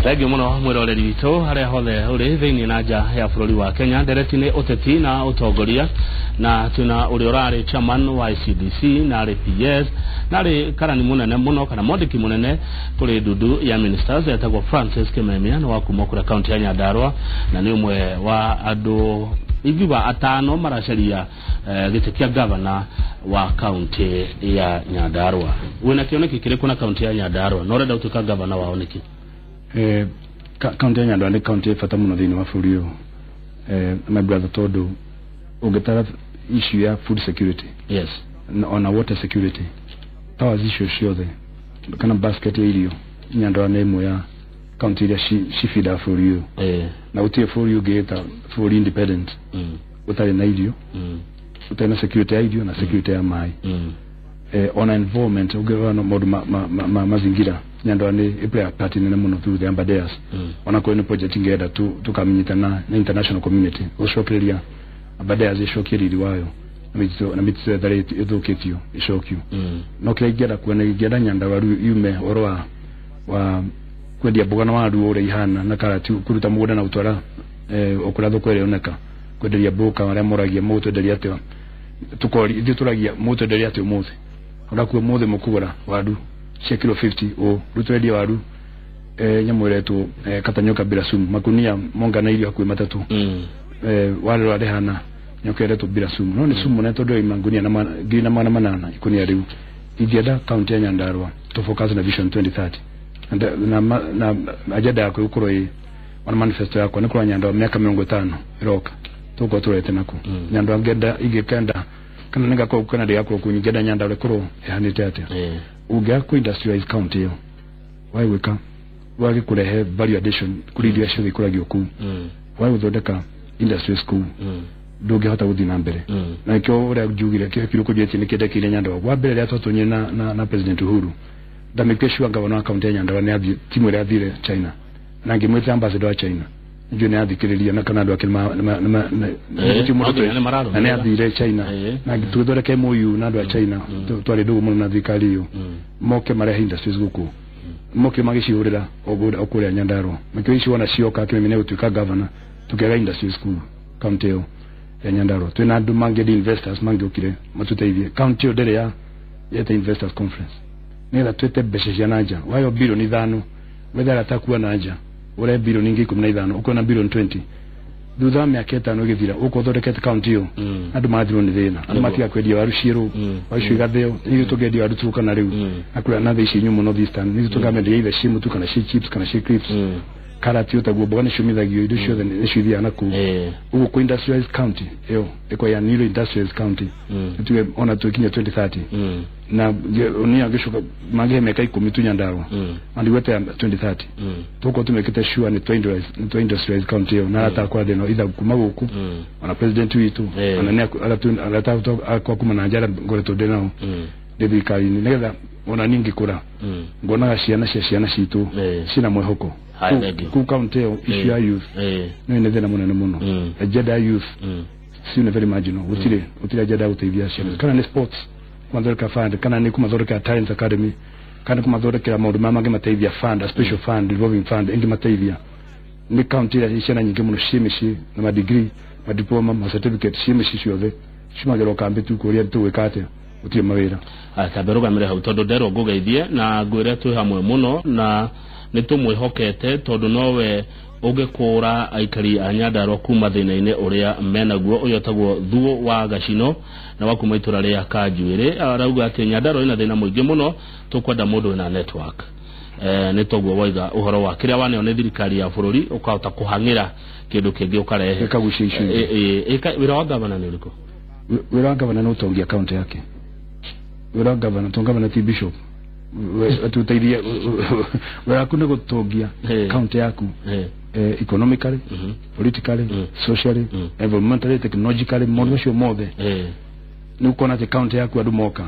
Thengiũ mũno mwĩroreri witũ harĩa hothe ũrĩ thĩinĩ na nja ya bũrũri wa Kenya. Ndereti nĩ ũteti na ũtongoria, na twĩna ũrĩa ũrarĩ chairman wa ICDC na arĩ PS na arĩ karani mũnene mũno kana mwandĩki mũnene kũrĩ ndundu ya ministers, etagwo Francis Kimemia, nĩ wa kuma kũrĩa kaunti ya Nyandarua na nĩ ũmwe wa andũ ingiuga atano maracaria gĩtĩ kĩa gavana wa kaunti ya Nyandarua. Wĩna kĩoneki kĩrĩkũ na kaunti ya Nyandarua na ũrenda gũtuĩka gavana wao nĩkĩ? Kaunti ya Nyandarua nĩ kaunti ĩ bata mũno thĩinĩ wa bũrũri ũyũ, my brother, tondũ ũngĩtara issue ya food security na ona water security, towers icio ciothe kana basket ya irio, Nyandarua nĩ ĩmwe ya kaunti iria cibindaga bũrũri ũyũ, na gũtirĩ bũrũri ũngĩĩta bũrũri independent ũtarĩ na irio, ũtarĩ na security ya irio na security ya maĩ. Ona environment, ũngĩrora na maũndũ ma mazingira, Nyandarua nĩ ĩplay a part nene mũno through the Aberdares. Ona kũrĩ nĩ project ingĩenda tũkamĩnyita na international community gũcokereria Aberdares, ĩcokie riri wayo na mĩtitũ ĩtharĩtio, ĩthũkĩtio, ĩcokio. No kĩrĩa ingĩenda kuona, ingĩenda Nyandarua rĩu yume ũhoro wa kwendia mboga na waru ũrĩa ihana na karati, kũruta mũgũnda na gũtwara o kũrĩa thoko ĩrĩa ĩroneka, kwenderia broker arĩa moragia mũgũtwenderia atĩa. Tukori ithuĩ tũragia mũgũtwenderia atĩa ũmũthĩ, ũrakuo ũmũthĩ mũkũgũra waru cia kilo 50 ũ rĩu tũrendia waru nyamũ ĩretwo katanyoka bila sumu, makunia monganairio hakuhĩ 3. Warĩ rĩhana nyoka ĩretwo bila sumu, no nĩ sumu, na tondũ yoima ngunia na 1800 ikunia. Rĩu ingĩenda kaunti ya Nyandarua to focus na Vision 2030 na agenda yakwa ĩgũkorwo ĩ ona manifesto yakwa nĩ kũrora Nyandarua mĩaka 50 ĩroka tũgũkorwo tũrorete naku. Nyandarua ngenda ingĩkenda kana nĩngakorwo kana ndĩgakorwo kũu, ingĩenda Nyandarua ĩkorwo ĩhanĩte atĩa? Ũngĩaga kũ industrialize county ĩyo, wage gwĩka, wage kũrehe value addition kũrĩ irio ciothe ikũragio kũu, wage gũthondeka industries kũu, ndũngĩhota gũthiĩ na mbere. Na nĩkĩo ũrĩa njugire kĩo kĩrĩkũ njĩtie nĩ kĩndekeire Nyandarua wa mbere rĩrĩa twatonyire na President Uhuru, ndamĩke sure gavana wa kaunti ya Nyandarua nĩ athiĩ timu ĩrĩa athire China, na ngĩmwĩta ambassador wa China, njũĩ nĩ athikĩrĩria na kana andũ ake gũtirĩ mũndũ No nginya nĩ mararũmĩrĩra. Na nĩ athire China na tũgĩthondeka MOU na andũ a China. Twarĩ ndũgũ mũno na thirikari ĩyo, moke marehe industries gũkũ, moke magĩcihũrĩra o kũrĩa Nyandarua. Nakĩo ici wona cioka, Kĩmemia gũtuĩka governor, tũkĩaga industries kũu kaunti ĩyo ya Nyandarua. Twĩna andũ mangĩenda investors mangĩũkire matũteithie. Kaunti ĩyo ndĩrĩ ya yeta investors conference nĩgetha twĩte mbeca cia nanja wayo 5 bilioni, wethe arata akua na nja ũrehe 15 bilioni ũkona 20 bilioni thutha wa mĩaka 5 ĩgĩthira, ũkorwo ũthondekete kaunti ĩyo. Andũ marathirwo nĩ thĩna, andũ matiga kwendia waru ciĩrũ, waru icio igathĩo. Ithuĩ tũngĩendia waru tũkana rĩu na kũrĩa na thaa ici nyũmũ North Eastern, nithuĩ tũkamenderia either ciĩ mũtu kana ciĩ chips kana ciĩ crisps. Karati ũtaguo, mboga nĩciũmithagio, indo ciothe nĩcio ithiaga na kũu. Ũguo kũ industrialize county ĩyo ĩkorwo ya newly industrialized county, tuge ona tũkinya 2030 na niĩ angĩcoka mangĩhe mĩaka 10 tu Nyandarua andigwete ya 2030, tũkorwo tũmĩkĩte sure nĩ twa industrialize county ĩyo na arata akwa ndĩno either kuma gũkũ ona president witũ ona nĩ arata akwa kuma na nja arĩa ngoretwo ndĩ nao ndĩ thirikari-inĩ, nĩgetha ona niĩ ngĩkũra ngonaga ciana cia ciana citũ ciĩna mwĩhoko. Haya, thank you. Kũu county ĩyo issue ya youth nĩ thĩna mũnene mũno. Agenda ya youth sio nĩ very marginal, gũtirĩ agenda ya gũteithia ciana, kana nĩ sports kũmathondekera fund, kana nĩ kũmathondekera talent academy, kana nĩ kũmathondekera maũndũ marĩa mangĩmateithia, fund, a special fund, revolving fund ĩngĩmateithia. Nĩ county ĩrĩa ciana nyingĩ mũno ciĩ mĩciĩ na ma degree, ma diploma, ma certificate ciĩ mĩciĩ ciothe, ciumagĩrwo kambĩ tu kũrĩa tũgwĩka atĩa, gũtirĩ mawĩra. Tambe rũgamĩre hau tondũ nderwo ngũgeithie na ngwĩre twĩ hamwe mũno na nĩ tũmwĩhokete tondũ nowe ũngĩkũra aikari a Nyandarua kuma thĩna-inĩ ũrĩa menaguo. Ũyũ etagwo Thuo wa Gacino na wa kuma itũra rĩa Kanjuĩrĩ, arauga atĩ Nyandarua ĩna thĩna mũingĩ mũno, tũkwenda mũndũ wĩna network. Nĩ toguo waiga ũhoro wa kĩrĩa waneo nĩ thirikari ya bũrũri, ũkahota kũhang'ĩra kĩndũ kĩngĩ ũkarehe. Ĩkagucia icio ingĩ. Wĩra wa gavana nĩ ũrĩkũ? Wĩra wa gavana nĩ ũtongia kaunti yake. Wĩra wa gavana, to gavana ti bishop, tuteithie, wĩra waku nĩ gũtongia kaunti yaku economically, politically, socially, environmentally, technologically, maũndũ macio mothe. Nĩ ũkuona atĩ kaunti yaku andũ moka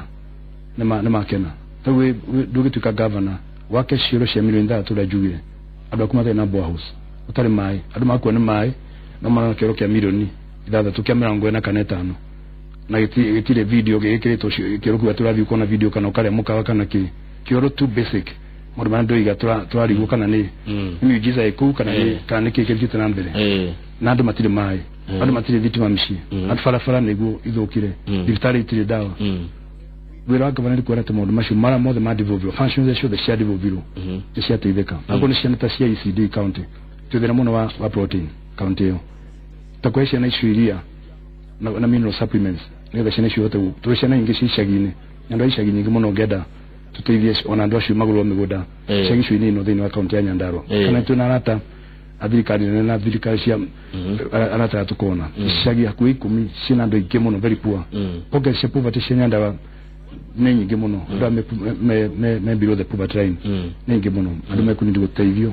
nĩ makena. Rĩu ndũgĩtuĩka gavana wake cioro cia 6 milioni ũrĩa njugire, andũ aku matarĩ na boreholes, ũtarĩ maĩ, andũ makua nĩ maĩ, no marona kĩoro kĩa 6 milioni kĩa 45 na gĩtirĩ video gĩgĩkĩrĩtwo kĩoro kĩu atĩ ũrathiĩ ũkona video kana ũkarĩa mũkawa kana kĩ kĩoro tu basic. Maũndũ marĩa ndoiga tũrarigwo kana nĩ miujiza ĩkũu kana nĩ kana nĩ kĩĩ kĩthiĩte na mbere. Na andũ matirĩ maĩ, andũ matirĩ thitima mĩciĩ, andũ barabara nĩguo ithũkire, thibitarĩ itirĩ ndawa. Wĩra wa gavana nĩ kuona atĩ maũndũ macio marĩa mothe ma devolve, functions ciothe cia devolve nĩ ciateithĩka. Akorwo nĩ ciana ta cia ECD county, twĩ thĩna mũno wa protein county ĩyo, ta kũhe ciana icio iria na mineral supplements nĩgetha ciana icio ihote tondũ ciana nyingĩ ci icagi-inĩ, andũ a icagi nyingĩ mũno ngenda tũteithie ona andũ acio magũrwo mĩgũnda icagi icio nini thĩinĩ wa kaunti ya Nyandarua. Kana twĩna arata a thirikari nene na thirikari cia arata aya tũkona icagi hakuhĩ 10 ciĩna andũ aingĩ mũno very poor. Pockets cia poverty cia Nyandarua nĩ nyingĩ mũno, andũ arĩa me below the poverty line nĩ nyingĩ mũno, andũ mekũnindi gũteithio.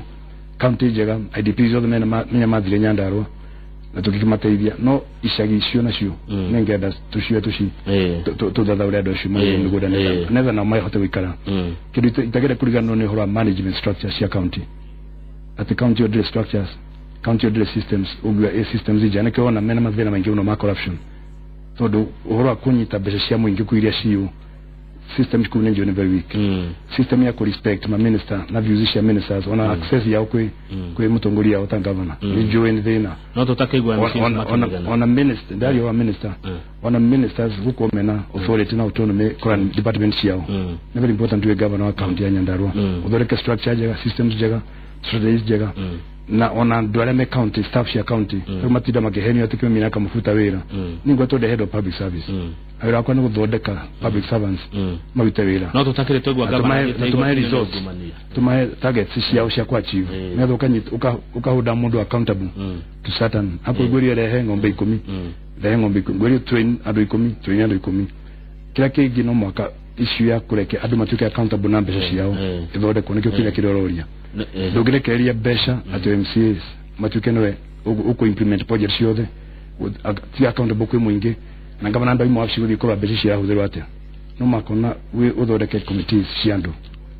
County njega IDPs othe menya mathire Nyandarua na tũkĩmateithia, no icagi icio nacio nĩ ngenda tũcioe tũthathaũre andũ acio magũrwo mĩgũnda nĩgetha nao mahote gũikara. Kĩndũ itagĩrĩire kũriganĩrwo nĩ ũhoro wa management structure cia county, atĩ county ĩyo ndĩrĩ structures, county ĩyo ndĩrĩ systems, ũngiuga ĩ systems njega, nĩkĩo wona mena mathĩna maingĩ mũno ma corruption, tondũ ũhoro wa kũnyita mbeca cia mũingĩ kũu iria ciũ system kũu nĩ njũĩ nĩ very weak. System ya kũ-respect ma minister na views cia ministers ona access yao kwĩ mũtongoria wao ta governor nĩ njũĩ nĩ thĩna. No tũtakĩigua ona minister ndario wa minister ona ministers gũkorwo mena authority na autonomy kũra department ciao nĩ very important to governor wa county ya Nyandarua ũthondeke structure njega, systems njega, strategies njega, na ona andũ arĩa me county staff cia county rĩu matinda makĩhenio atĩ kĩmemina akamũbuta wĩra. Nĩ ngwetwo the head of public service, wĩra wakwa nĩ gũthondeka public servants marute wĩra. No tũtakĩrĩ twaigua gavana tũmahe results, tũmahe targets ciao cia kũ-achieve, nĩgetha ũkahũnda mũndũ accountable to certain. Hapo ngwĩrie rehe ng'ombe 10, rehe ng'ombe 10, ngwĩrie train andũ 10, train andũ 10. Kĩrĩa kĩngĩ no mwaka issue ya kũreke andũ matuĩke accountable na mbeca ciao ithondekwo, nĩkĩo kĩrĩa kĩrĩa ũroria. Ndũngĩrekereria mbeca atĩ MCAs matuĩke nĩwe ũkũ implement project ciothe, ti accountable kwĩ mũingĩ, na gavana andũ aimwe wabici gũthiĩ kũrora mbeca cirahũthĩrwo atĩa. No makona wĩ ũthondeke committees cia andũ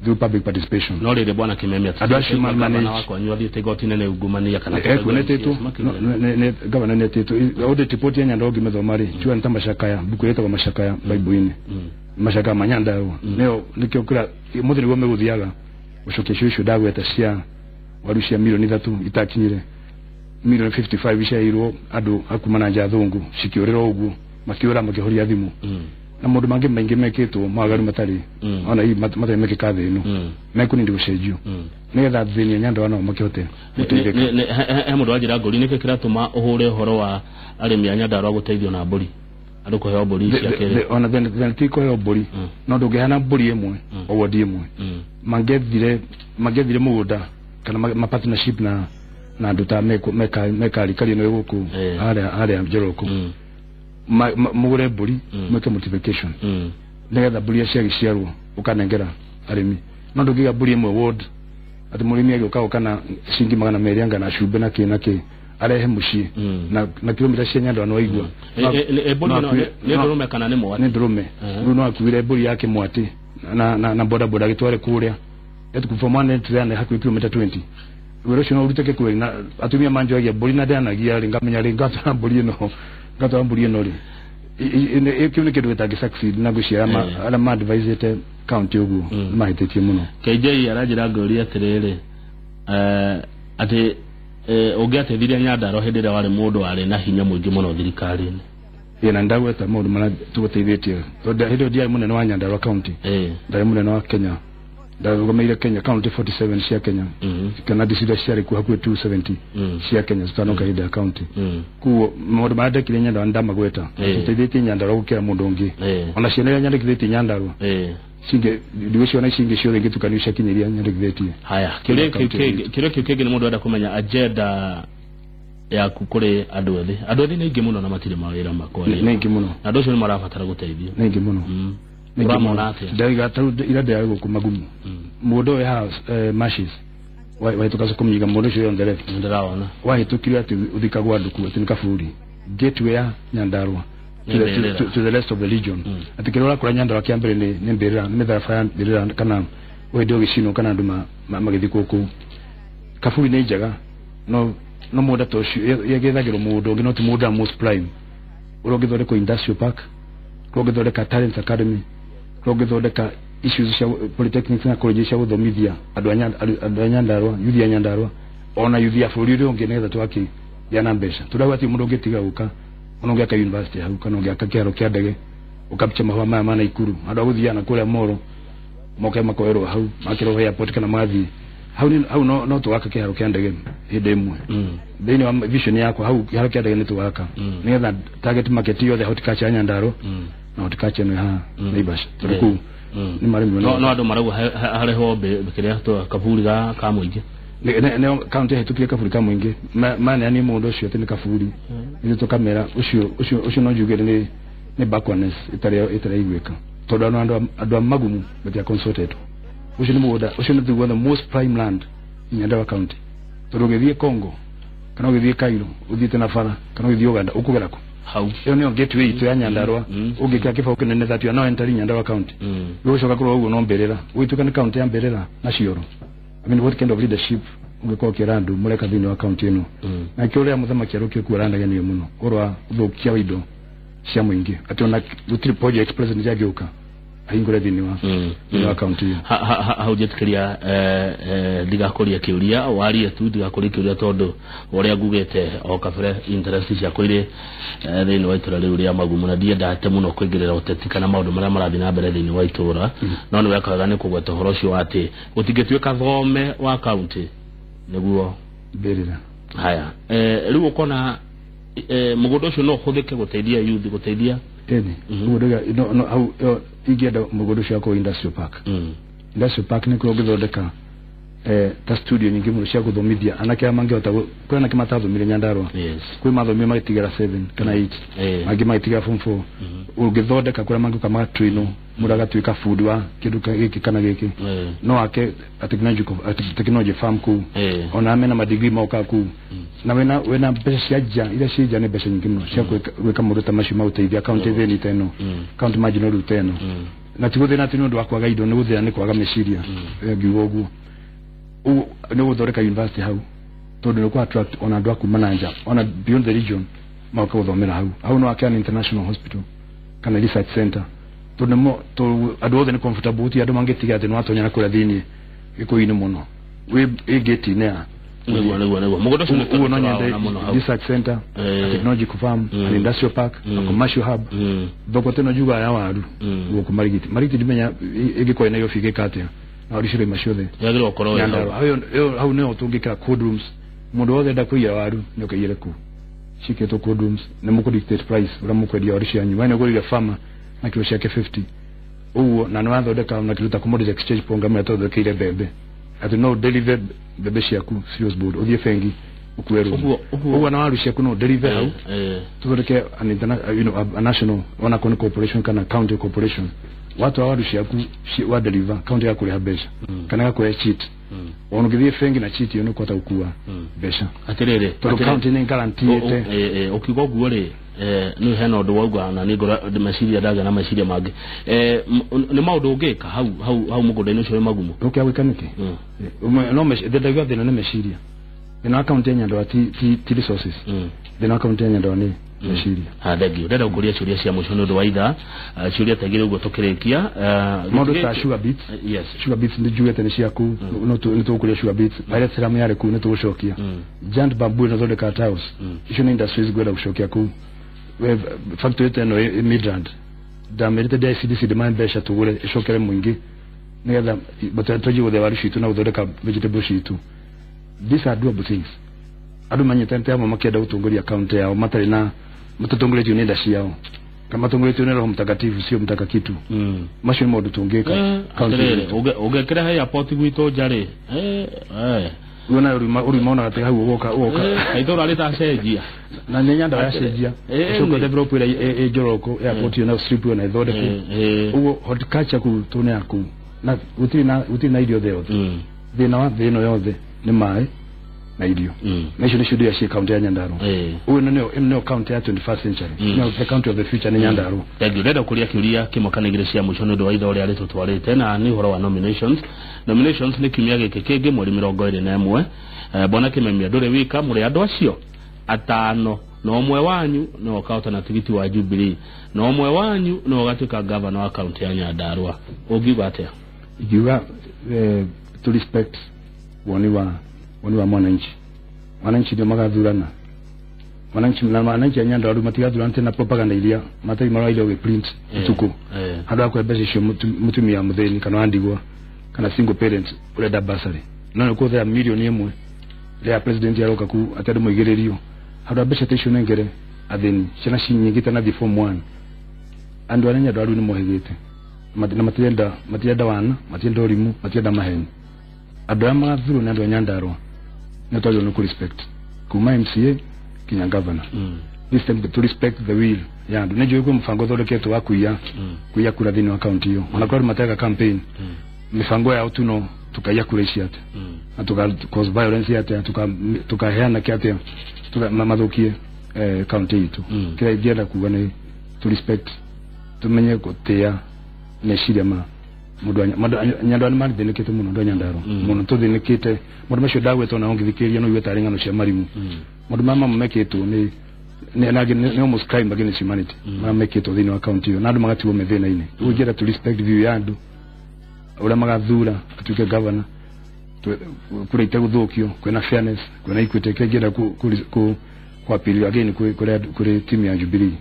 through public participation. No rĩrĩ bwana Kimemia, andũ acio ma manage wakwa nyua thiĩte igoti-inĩ nĩ ungumania kana nĩtĩtwo gavana nĩetĩtwo audit report ya Nyandarua ũngĩmĩthoma rĩ tiwa nĩ ta macakaya, mbuku ĩtagwo macakaya Bible-inĩ, macakaya ma Nyandarua nĩyo nĩkĩo kĩrĩa mũthĩ nĩguo megũthiaga gũcokia icio icio ndagweta cia waru cia milioni 3 itakinyire milioni 55 ciaheirwo andũ a kuma na nja athũngũ cikĩũrĩra ũguo makĩũra makĩhoria thimũ na maũndũ mangĩ maingĩ mekĩtwo mawaganu matarĩ ona hihi matarĩ mekĩka thĩ ĩno mekũnindi gũcenjio nĩgetha thĩni ya Nyandarua nao makĩhote gũteithĩka. He mũndũ wanjĩra ngũri nĩkĩ kĩratũma ũhũre ũhoro wa arĩmi a Nyandarua gũteithio na mbũri, andũ kũheo mbũri cia kĩrĩ ona thĩna ti kũheo mbũri, no ndũngĩheana mbũri ĩmwe o wodi ĩmwe. Mangĩethire mũgũnda kana ma partnership na andũ ta mekari kari ĩno ĩgũkũ harĩa Njoroko, mũgũre mbũri mwĩke multiplication nĩgetha mbũri ciagĩciarwo ũkanengera arĩmi. No ndũngĩiga mbũri ĩmwe ward atĩ mũrĩmi agĩũka gũka na ciringi 200 anga na cumbĩ na kĩ na kĩ arehe mũciĩ na kilomita cia Nyandarua no waigua. Mbũri nĩ ndũrũme kana nĩ mwatĩ? Nĩ ndũrũme. Rĩu no akuire mbũri yake mwatĩ na boda boda agĩtware kũrĩa from one end to the other hakuhĩ kilomita 20. Wĩra ũcio no ũrutĩke kweri na atumia manjoyagia mbũri na ndĩanagia rĩ ngamenya rĩ ngatwara mbũri ĩno ngatwara mbũri ĩno rĩ kĩu nĩ kĩndũ gĩtangĩ succeed na ngwĩciria arĩa ma advisete county ũguo nĩ mahĩtĩtie mũno. KJ aranjĩra ngũria atĩrĩrĩ atĩ ũngĩateithirie Nyandarua hĩndĩ ĩrĩa warĩ mũndũ warĩ na hinya mũingĩ mũno thirikari-inĩ. Ĩĩ na ndagweta maũndũ marĩa tũgũteithĩtie tondũ hĩndĩ ĩyo ndiarĩ mũnene wa Nyandarua county, ndarĩ mũnene wa Kenya, ndarũgamĩire Kenya county 47 cia Kenya kana district ciarĩ kuo hakuhĩ 270 cia Kenya citanoka hĩndĩ ya county. Koguo maũndũ marĩa ndekire Nyandarua nĩndamagweta, tũteithĩtie Nyandarua gũkĩra mũndũ ũngĩ. Ona ciana iria nyandĩkithĩtie Nyandarua ndigũciona ici ingĩ ciothe ingĩtukanio ciakinya iria nyandĩkithĩtie. Haya, kĩũria kĩu kĩngĩ nĩ mũndũ enda kũmenya agenda yaku kũrĩ andũ ethĩ. Andũ ethĩ nĩ aingĩ mũno na matirĩ mawĩra makwaria. Nĩ aingĩ mũno. Na andũ acio nĩ marabatara gũteithio. Nĩ aingĩ mũno. Ũramona atĩa? Ndaiga tarĩu ira ndĩrarĩ gũkũ Magumu. Mũndũ ũyũ haha Mashes wahĩtũka soko mĩiga mũndũ ũcio on the left. Nĩndĩrawona. Wahĩtũkire atĩ ũthikagwo andũ kuo atĩ nĩ kaburi. Gateway ya Nyandarua to the rest of the region. Atĩ kĩrĩa ũrakora Nyandarua kĩa mbere nĩ mbĩrĩra, nĩ mĩtharaba ya mbĩrĩra kana ũhĩndĩ ũgĩcinwo kana andũ magĩthikwo kũu. Kaburi nĩ njega no mũgũnda ta ũcio yagethagĩrwo mũgũnda ũngĩ no ti mũgũnda most prime. Ũrĩa ũngĩthondekwo industrial park, ũrĩa ũngĩthondeka talent academy, ũrĩa ũngĩthondeka issues cia polytechnics na college cia guthomithia andu a Nyandarua, yuthi ya Nyandarua ona yuthi ya bũrũri ũrĩa ũngĩ nĩgetha twakĩgĩa na mbeca. Tũrauga atĩ mũndũ ũngĩtiga gũka ona ũngĩaka university hau kana ũngĩaka kĩharo kĩa ndege ũkapicha mahũa maya ma Naikuru andũ a gũthiaga na kũrĩa Moro moke makoerwo hau makĩrwo airport kana mathiĩ hau hau no tũgaka kĩharo kĩa ndege hĩndĩ ĩmwe. Thĩinĩ wa vision yakwa hau kĩharo kĩa ndege nĩ tũgaka nĩgetha target market yothe horticulture ya Nyandarua na horticulture ĩno haha Naivasha tondũ kũu nĩ marĩmi no andũ marauga harehwo kĩrĩa kaburi ka mũingĩ. Nĩ kaunti ĩhĩtũkire kaburi ka mũingĩ maneani mũndũ ũcio atĩ nĩ kaburi ithuĩ tũkamera ũcio no njuge nĩ backwardness ĩtarĩ iguĩka tondũ andũ a Magumu matia consulted. Ũcio nĩ mũgũnda ũcio nĩ the most prime land in Nyandarua County tondũ ũgĩthiĩ Congo kana ũgĩthiĩ Cairo ũthiĩte na bara kana ũgĩthiĩ Uganda ũkũgera kũ hau. Ĩyo nĩyo gateway itũ ya Nyandarua. Ũngĩkĩra kĩbaũ kĩnene that you are now entering Nyandarua County ũgũcoka kũrora ũguo no mbĩrĩra ũgĩtuĩka nĩ county ya mbĩrĩra na cioro. I mean, what kind of leadership ũngĩkorwo ũkĩra andũ mũreka thĩinĩ wa county ĩno? Na kĩo ũrĩa mũthamaki arũkio kuo aranegenia mũno ũhoro wa ũthũkia wa indo cia mũingĩ atĩ ona gũtirĩ project president angĩũka ahingũre thĩinĩ wa county ĩyo. Hau njĩtĩkĩria ndigakũria kĩũria warie tu ndigakũria kĩũria tondũ ũrĩa ngugĩte o kabere interest ciakwa irĩ thĩinĩ wa itũra rĩu rĩa Magumu na ndiendete mũno kũingĩrĩra ũteti kana maũndũ marĩa marathiĩ na mbere thĩinĩ wa itũra no nĩ weka wega nĩ kũgweta ũhoro ũcio wa atĩ gũtingĩtuĩka thome wa county nĩguo mbĩrĩra. Haya, rĩu ũkona mũgũnda ũcio no ũhũthĩke gũteithia youth gũteithia ĩni mũgũnda no hau ingĩenda mũgũnda ũcio wakorwo industrial park. Industrial park nĩ kũrĩa ũngĩthondeka ta studio nyingĩ mũno cia gũthomithia anake arĩa mangĩhota kwĩ anake matathomire Nyandarua. Kwĩ mathomire magĩtigĩra 7 kana 8 angĩ magĩtigĩra form 4. Ũngĩthondeka kũrĩa mangĩũka magatrainwo mũndũ agatuĩka fundi wa kĩndũ gĩkĩ kana gĩkĩ no ake a technology farm kũu ona mena madigiri moka kũu na wena mbeca cia nja iria ciĩ nja nĩ mbeca nyingĩ mũno cia gwĩka maũndũ ta macio ma gũteithia county thĩni ta ĩno, county marginal rĩu ta ĩno. Na ti gũthĩna atĩ nĩ ũndũ wa kwaga indo, nĩ gũthĩna nĩ kwaga meciria. Ngiuga ũguo nĩ gũthondeka university hau tondũ nĩ kũ attract ona andũ a kuma na nja ona beyond the region magoka gũthomera hau. Hau no ake an international hospital kana research center tondũ andũ othe nĩ comfortable gũtirĩ andũ mangĩtiga atĩ nĩwatonya na kũrĩa thĩinĩ gĩkũyũ-inĩ mũno wĩ gate-inĩ ya nĩguo mũgũnda ũcio ũguo no nyende research center, a technological farm, an industrial park, a commercial hub. Thoko teno njugaga ya waru gũkũ Marigiti ndimenya ĩngĩkorwo ĩ Nairobi ĩngĩka atĩa na waru ciroima ciothe yagĩrĩirwo gũkorwo Nyandarua. Hau nĩho tũngĩkĩra cold rooms mũndũ wothe enda kũiya waru nĩ ũkaiyĩre kũu ciĩkĩrĩtwo cold rooms nĩ mũkũ dictate price ũrĩa mũkwendia waru cianyu. We nĩ ũgũrire farmer na kilo ciake 50 ũguo na nĩ wathondeka na kĩndũ ta commodity exchange program ĩrĩa twathondekeire mbembe atĩ no deliver mbembe ciaku serious board ũthiĩ bengi ũkue rũni ũguo na waru ciaku no deliver hau tũthondeke an you know, a national ona korwo nĩ corporation kana county corporation watwara waru ciaku wa deliver county yakũrĩha mbeca kana gakũhe chit ona ũngĩthiĩ bengi na chit ĩyo nĩ ũkũhota gũkua mbeca atĩrĩrĩ tondũ county nĩ guarantee-ĩte. Ũkiuga ũguo rĩ nĩ hena ũndũ wauga na nĩ ngora meciria ndagĩa na meciria mangĩ nĩ maũndũ ũngĩka hau hau hau mũgũnda-inĩ ũcio wĩ Magumu. Ũkĩa gwĩka nĩkĩ? No ndauga thĩna nĩ meciria. Thĩna wa kaunti ya Nyandarua ti resources. Thĩna wa kaunti ya Nyandarua nĩ meciria. Ha, thank you. Ndĩrenda gũkũria ciũria cia mũico nĩ ũndũ wa ithaa ciũria ta igĩrĩ ũguo tũkĩrĩkia. Maũndũ ta sugar beets. Yes. Sugar beets nĩ njugĩte nĩ ciaku nĩ tũgũkũria sugar beets. Pyrethrum yarĩ kũu nĩ tũgũcokia. Giant bamboo ĩnathondeka tiles. Icio nĩ industries ngwenda gũcokia kũu. Factory ta ĩno ĩ Midrand ndamerĩte DICDC ndĩmahe mbeca tũgũre ĩcokere mũingĩ nĩgetha twanjie gũthĩa waru citũ na gũthondeka vegetable citũ. These are doable things. Andũ manyitanĩte hamwe makĩenda gũtongoria kaunti yao matarĩ na matatongoretio nĩ nda ciao kana matongoretio nĩ Roho Mtakatifu sio mtaka kitu. Macio nĩ maũndũ tũngĩka kaunti. Ũngĩkĩrehe airport gwitũ nja rĩ wona ũrima ona atĩ hau ũgoka itũra rĩtacenjia na nĩ Nyandarua yacenjia ũcoke develop ĩrĩa ĩ Njoroko airport ĩyo na strip ĩyo na ĩthondekwo ũguo horticulture kũu tũne ya kũu na gũtirĩ na irio thĩ yothe. Thĩna wa thĩ ĩno yothe nĩ maĩ na irio na icio nĩcio indo ciĩ kaunti ya Nyandarua. Ũyũ nĩyo nĩyo kaunti ya 21st century, nĩyo the county of the future nĩ Nyandarua. Thank you. Ndĩrenda kũria kĩũria kĩmwe kana igĩrĩ cia mũico nĩ ũndũ wa ithaa ũrĩa rĩtũtwarĩte na nĩ ũhoro wa nominations. Nominations nĩ kiumia gĩkĩ kĩngĩ mweri 21. Bwana Kimemia ndũrĩ wika mũrĩ andũ acio atano. Na ũmwe wanyu no ũkahotana tigiti wa Jubilee, na ũmwe wanyu no ũgatuĩka governor wa kaunti ya Nyandarua. Ũngiuga atĩa? Ingiuga to respect woni wa mwananchi. Wananchi ndio magathurana. Wananchi na wananchi a Nyandarua matigathurana na propaganda iria matai maraire we print utuku. Andũ akwe mbeca icio mutumia muthĩni kana wandigwa kana single parent urenda bursary. No nĩ kũhũthĩra milioni 1 rĩa president aroka ku atĩ andũ moigĩrĩrio. Andũ a mbeca ta icio nengere athĩni ciana cinyingĩte na form 1. Andũ arĩa Nyandarua nĩ mohĩgĩte. Na matirenda wana, matirenda ũrimũ, matirenda maheni. Andũ arĩa magathurwo nĩ andũ a Nyandarua nĩ twagĩrĩirwo nĩ kũ-respect kuma MCA kinya governor. This time to respect the will ya andũ. Nĩ njũĩ kwĩ mũbango ũthondeketwo wa kuiya kura thĩinĩ wa kaunti ĩyo. Ona kũrĩ andũ mateka campaign mĩbango yao tu no tukaiya kura ici atĩa na tuka cause violence atĩa, tukaheana kĩ atĩa, mathũkie kaunti itũ. Kĩrĩa ingĩenda kuga nĩ to respect, tumenye gũtĩa meciria ma mũndũ. Nyandarua nĩ mathĩnĩkĩte mũno, andũ a Nyandarua mũno tũthĩnĩkĩte. Maũndũ macio ndagwetwo na ũngĩthikĩrĩria no ũigue tarĩ ng'ano cia marimũ. Maũndũ maya mamwe mekĩtwo nĩ almost crime against humanity marĩa mekĩtwo thĩinĩ wa kaunti ĩyo, na andũ magatigwo me thĩna-inĩ. Rĩu ingĩenda to respect view ya andũ ũrĩa magathura atuĩke governor, kura itegũthũkio, kwĩna fairness, kwĩna equity. Kĩrĩa ingĩenda ku appeal again kũrĩ team ya Jubilee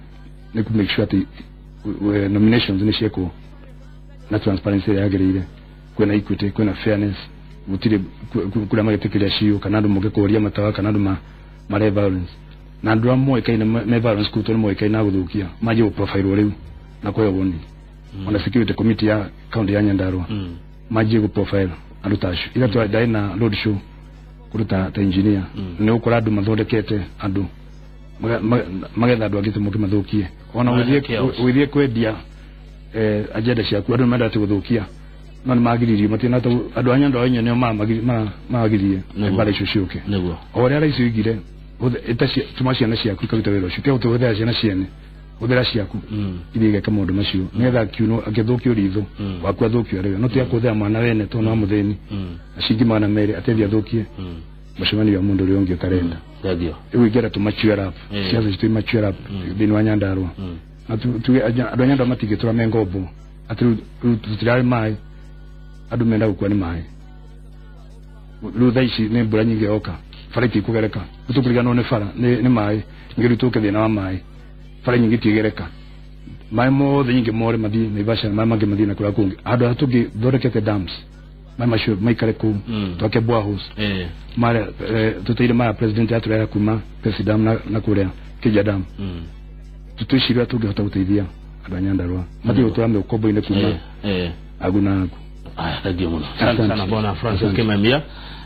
nĩ ku make sure atĩ nominations nĩ ciekwo na transparency ĩrĩa yagĩrĩire, kwĩna equity, kwĩna fairness, gũtirĩ kũrĩa magĩtĩkĩria ciũ kana andũ moke kũhoria matawa kana andũ mare violence. Na andũ arĩa moĩkaine me violence kũu tondũ moĩkaine na gũthũkia manjie gũ-profile rĩu na kũheo woni. Ona security committee ya county ya Nyandarua manjie gũ-profile andũ ta acio. Ira ndarĩ na road show kũndũ ta engineer, nĩ ũgũkora andũ mathondekete andũ magetha andũ angĩ moke mathũkie. Ona ũgĩthiĩ kwendia agenda ciaku andũ mendete gũthũkia, no nĩ magiririo matina andũ a Nyandarua enyewe nĩo magiririe mbara icio ciũke. O ũrĩa rais oigire, tũma ciana ciaku ikaruta wĩra ũcio, tiga gũtũhũthĩra ciana ciene, hũthĩra ciaku iria igeka maũndũ macio nĩgetha akiunwo akĩthũkio ritho waku athũkio arĩwe, no tiga kũhũthĩra mwana wene tondũ nĩ wa mũthĩni na ciringi 200 ateithie athũkie mũcemanio wa mũndũ ũrĩa ũngĩ ũtarenda. Rĩu ingĩenda tũ mature up ciaca citũ mature up thĩinĩ wa Nyandarua. Na tuge andũ a Nyandarua matingĩtũra me ngombo atĩ rĩu tũtirarĩ maĩ, andũ menda gũkua nĩ maĩ. Rĩu thaa ici nĩ mbura nyingĩ yoka, bara itikũgereka, rĩu tũkũriganĩrwo nĩ bara nĩ maĩ, ningĩ rĩu tũke thĩna wa maĩ, bara nyingĩ itigereka, maĩ mothe nyingĩ more mathiĩ Naivasha, maĩ mangĩ mathiĩ na kũrĩa kũngĩ. Handũ harĩa tũngĩthondekete dams, maĩ macio maikare kũu, twake boreholes marĩa tũteire maya president atũrehera kuma Pepsi Dam na kũrĩa Kija Dam. Tũtwĩciria tũngĩhota gũteithia andũ a Nyandarua matige gũtũra mĩkombo-inĩ kuma agu na agu. Thank you muno. Asante sana Bwana Francis Kimemia,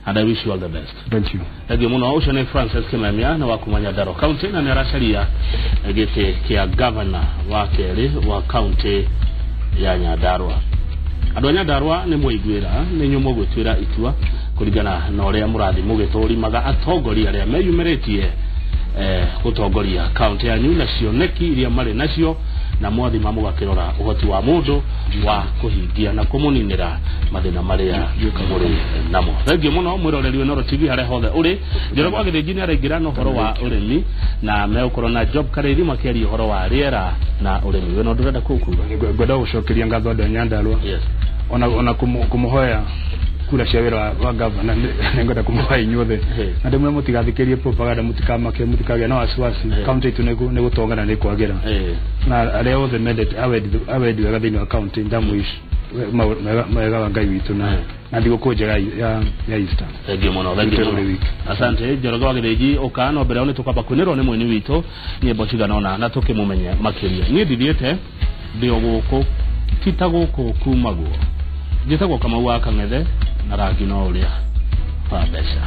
and I wish you all the best. Thank you. Thank you muno. Ucio ni Francis Kimemia na wa kuma Nyandarua County na nĩaracaria gĩtĩ kĩa governor wa kerĩ wa county ya Nyandarua. Andũ a Nyandarua nĩ mwaiguĩra, nĩ inyuĩ mũgwĩtuĩra itua kũringana na ũrĩa mũrathiĩ mũgĩtũrimaga atongoria arĩa meyumĩrĩtie gũtongoria county yanyu na cioneki iria marĩ nacio, na mwathima mũgakĩrora ũhoti wa mũndũ wa kũhingia na kũmũninĩra mathĩna marĩa mũrĩ namo. Thengiũ mũno mwĩroreri wa Inooro TV harĩa hothe ũrĩ. Njoroge wa Gĩthĩnji nĩaraingĩra na ũhoro wa ũrĩmi na megũkorwo na Job Karĩri makĩaria ũhoro wa rĩera na ũrĩmi. We no ndũrenda kũkuga? Ngwenda gũcokeria ngatho andũ a Nyandarua. Ona kũmũhoya kura cia wĩra wa governor, nĩngwenda kũmũhoya inyuothe na ndĩmwĩre mũtigathikĩrie propaganda, mũtikamake, mũtikagĩe na wasiwasi. Kaunti itũ nĩ gũtonga na nĩ kwagĩra, na arĩa othe mendete awendi wega thĩinĩ wa kaunti ndamwish mawega wa Ngai witũ na thigũkũ njega ya Easter. Thengiũ mũno, thengiũ mũno. Asante Njoroge wa Gĩthĩnji. Ũka no mbere yao nĩ tũkwamba kũinĩrwo nĩ mũini witũ nyĩmbo cigana ũna na tũkĩmũmenye makĩria. Niĩ ndithiĩte, ndĩ o gũkũ, ti ta gũkũ kumagwo. Njĩtagwo Kamau wa Kang'ethe na rangi no ũrĩa wa mbeca.